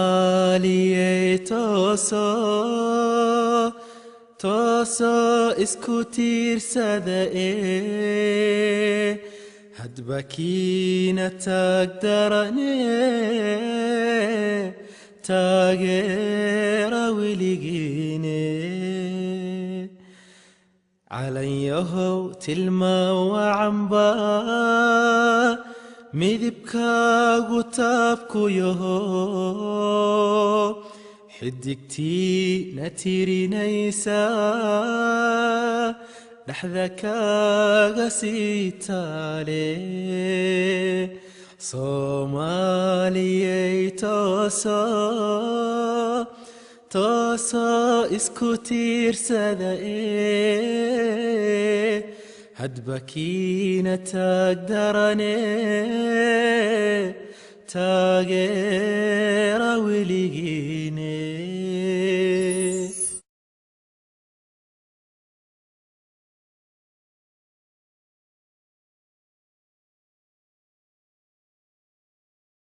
Soomaaliyey toosoo, toosoo isku tiirsada ee hadba kiina taag darane, taageera weligiine. Calanyahow tilmaan wacanba midibkaagu taabku yaho, xidigtiina tirinaysa dhexda kaaga sii taale. Soomaaliyey toosoo, toosoo isku tiirsada ee hadba kiina taag darane, taageera weligiine.